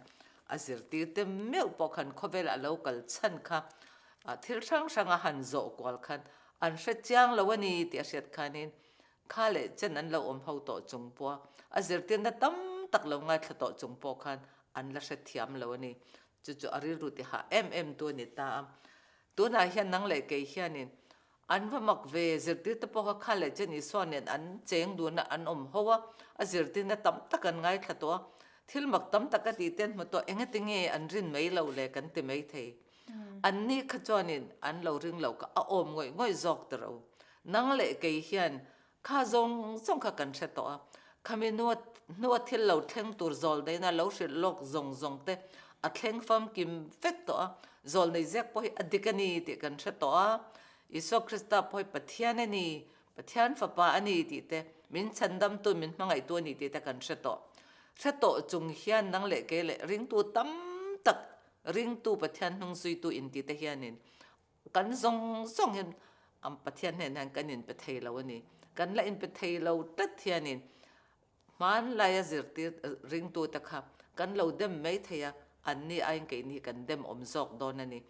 a zirtirte meuh pawh khan khawvelah a lo kal chhan kha thil hrang hranga han zawh kual khan an hre chiang lo a ni tih a hriat khanin kha leh chen an lo awm ho tawh chung pawha a zirtirna tam tak lo ngaithla tawh chung pawh khan an la hre thiam lo a ni. Chu chu a rilru ti hah em em tu a ni ta a. Tunah hian nang leh kei hianin An va mak ve, zirtirte pawh kha kha leh chen Isua nen an cheng dun a, an awm ho a, a zirtirna tam tak an ngaithla tawh a, thil mak tam tak a tih te an hmu tawh, engati nge an rin mai lo le kan ti mai thei. An ni kha chuanin an lo ring lo kha a awm ngawih ngawih zawk ta ro. Nang leh kei hian Kha zawng zawng kha kan hre tawh a, khami hnua hnua thil lo thleng tur zawlneihna lo hrilh lawk zawng zawng te a thleng famkim vek tawh a, zawlnei ziak pawh hi a dik a ni tih kan hre tawh a, Isua Krista pawh hi Pathian a ni, Pathian fapa a ni tih te, min chhandamtu, min hmangaihtu a ni tih te kan hre tawh. Hre tawh chung hian nang leh kei leh ringtu tam tak, ringtu Pathian hnungzuitu intih te hianin Kan zawng zawng hian an Pathian hnenah hian kan inpe thei lo a ni. Kan la inpe thei lo tlat hianin hmanlaia zirtir ringtute kha kan lo dem mai thei a, anni aiin keini hi kan dem awm zawk dawn a ni.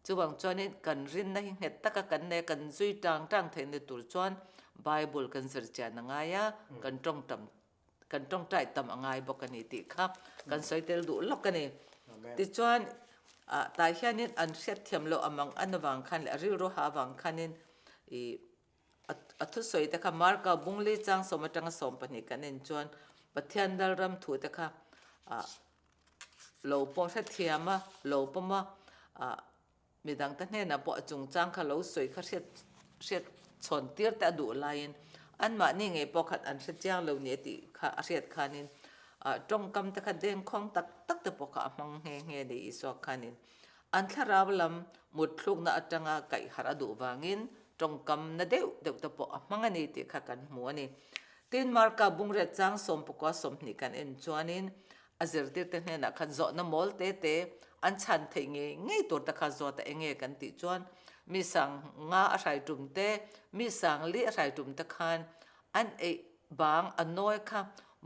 Chuvang chuanin kan rinna hi nghet taka kan nei a, kan zui tang tang theihna tur chuan Bible kan zir chian a ngai a, kan tawngtam kan tawngtai tam a ngai bawk a ni tih kha kan sawi tel duh lawk a ni. Tichuan tah hianin an hriatthiam loh amang an avang khan leh a rilru ha avang khanin ih a thusawi te kha Marka Bungli chang sawm atanga 12 kan en chuan. Pathian Lalram thu te kha lo pawh hrethiam a, lo pawm a, Midangte hnenah pawh a chungchang kha lo sawi kha hriat hriat chhawn tir te a duh laiin anmahni ngei pawh khan an hre chiang lo ni a tih kha a hriat khanin ah tawngkam te kha dengkhawng tak tak te pawh kha a hmang nghe nghe ni Isua khanin an thlarau lam mutthlukna atanga kaih harh a duh vangin tawngkam na deuh deuh te pawh a hmang a ni tih kha kan hmu a ni. Tin, Marka bungriat chang sawmpakua 20 kan en chuanin A zirtirte hnenah khan zawhna mawl te te an chhan theih ngei ngei tur te kha zawt a enge kan tih chuan mi sang nga a hrai tum te, mi sang li a hrai tum te khan an eih bang a nawi kha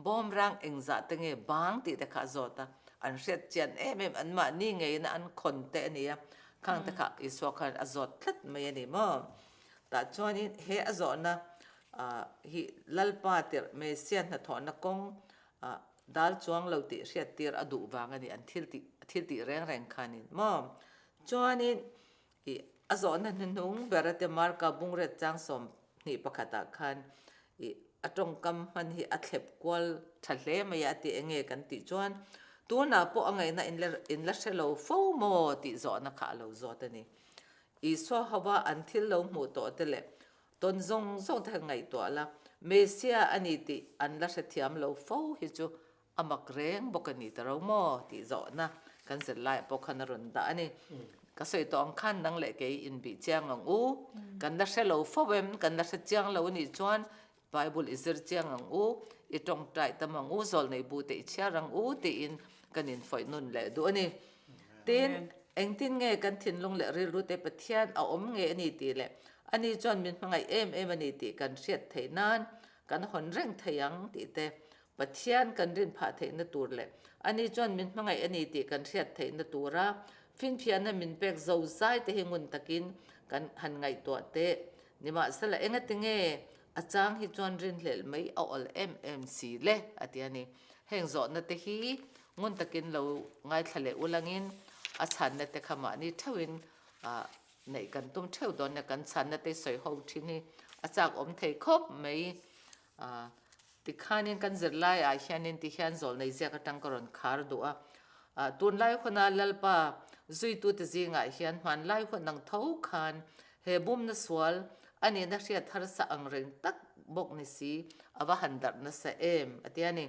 bawm rang engzah te nge bang tih te kha a zawt a, an hriat chian em em an mahni ngeiin an khawn te a ni a, khang te kha Isua khan a zawt tlat mai a ni maw? Tah chuanin he a zawhna hi Lalpa tirh Messiah hnathawhna kawng Dal chuang lo tih hriattir a duh vang a ni an thil tih thil tih reng reng khanin maw? Chuanin ih a zawhna hnuhnung ber ate Marka bungret chang 21 ah khan ih a tawngkam hman hi a thlep kual tha hle mai a ti enge kan tih chuan tunah pawh a ngaihna in la in la hre lo fo maw tih zawhna kha a lo zawt a ni. Isua hova an thil lo hmuh tawh te leh Tawn zawng zawng te kha ngaihtuah la, Messia a ni tih an la hrethiam lo fo hi chu a mak reng bawk a ni ta ro maw tih zawhna kan zirlaiah pawh khan a rawn dah a ni. Ka sawi tawh ang khan nang leh kei inbih chiang ang u, kan la hre lo fo em, kan la hre chiang lo a nih chuan Bible i zir chiang ang u, i tawngtai tam ang u, zawlnei bu te i chhiar ang u tiin kan infawih nun leh duh a ni. Tin, engtin nge kan thinlung leh rilru te Pathian a awm nge a ni tih leh ani chuan min hmangaih em em a ni tih kan hriat theih nan kan hawn reng thei ang tih te, Pathian kan rin phah theihna tur leh ani chuan min hmangaih a ni tih kan hriat theihna tura finfiahna min pek zo zai te hi ngun takin kan han ngaihtuah teh. Nimahsela, engati nge a chang hi chuan rinhlelh mai a awl em em si le? a ti a ni. Heng zawhna te hi ngun takin lo ngaithla leh ulangin a chhanna te kha mahni theuhin neih kan tum theuh dawn nia, kan chhanna te sawi ho thin hi a chak awm thei khawp mai. Tikhanin kan zirlaiah hianin tihian zawlnei ziak atang ka rawn khar duh a, tunlai huna Lalpa zuitute zingah hian hmanlai hun ang tho khan he bumna sual a nihna hriat harsa ang reng tak bawk ni si a va han darh nasa em a ti a ni.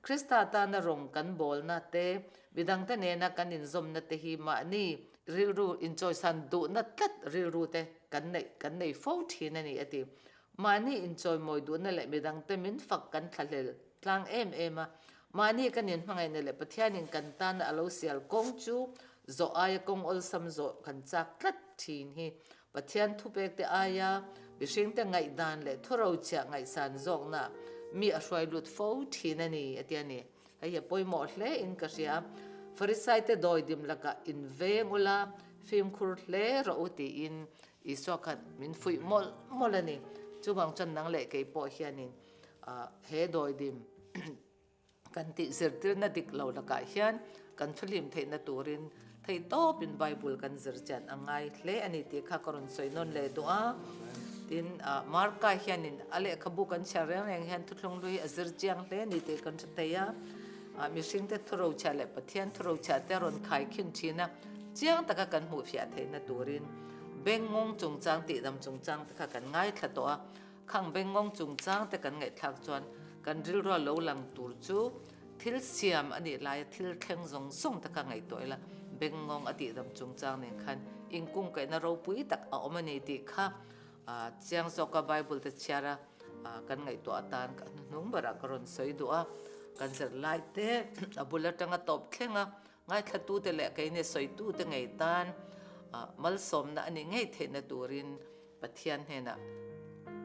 Krista tana rawng kan bawlna te, midangte nena kan inzawmna te hi mahni rilru inchawisan duhna tlat rilru te kan neih kan nei fo thin a ni a ti. Mahni inchawimawi duhna leh midangte min fak kan thlahlel tlang em em a, mahni kan inhmangaihna leh Pathianin kan tana a lo sial kawng chu zawh aia kawng awlsam zawh kan chak tlat thin hi Pathian thupekte aia mihringte ngaihdan leh thurochhiah ngaihsan zawkna mi a hruai lut fo thin a ni, a ti a ni. Hei hi a pawimawh hle in ka hria. Farisaite dawidim lakah inveng ula, fimkhur hle rawh u tiin Isua khan min fuih mawlh mawlh a ni. Chuvang chuan nang leh kei pawh hianin he dawidim kan tih zirtirna dik lo lakah hian kan thuhlim theihna turin theihtawpin Bible kan zir chian a ngai hle a ni tih kha ka rawn sawi nawn leh duh a. Tin, Marka hianin a lehkhabu kan chhiar reng reng hian thuthlung hlui a zir chiang hle a ni tih kan hre thei a. Mihringte thurochhiah leh Pathian thurochhiah te a rawn khaikhin thin a, chiang taka kan hmuhfiah theihna turin Bengngawng chungchang tihdam chungchang te kha kan ngaithla tawh a, khang bengngawng chungchang te kan ngaihthlak chuan kan rilrua lo lang tur chu thil siam a nih laia thil thleng zawng zawng te kha ngaihtuah ila, bengngawng a tihdam chungchang nen khan inkungkaihna ropui tak a awm a ni tih kha chiang zawka Bible te chhiara kan ngaihtuah atan ka hnuhnung berah ka rawn sawi duh a, kan zirlai te a bul atanga tawp thleng a. Ngaithlatute leh keini sawitute ngei tan malsawmna a nih ngei theihna turin Pathian hnenah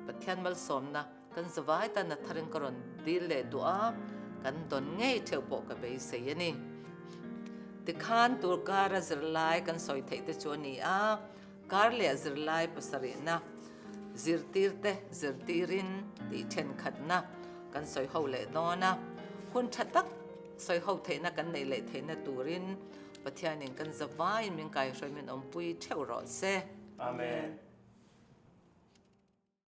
Pathian malsawmna kan zavai tan a tharin ka rawn dil leh duh a, kan dawn ngei theuh pawh ka beisei a ni. Tikhan tur kara zirlai kan sawi theih te chu a ni a, kar leh zirlai pasarihna zirtirte zirtirin tih thenkhatna kan sawi ho leh dawn a, hun tha tak Sawi ho theihna kan neih leh theihna turin Pathianin kan zavaiin min kaihruai min awmpui theuh rawh se. Amen.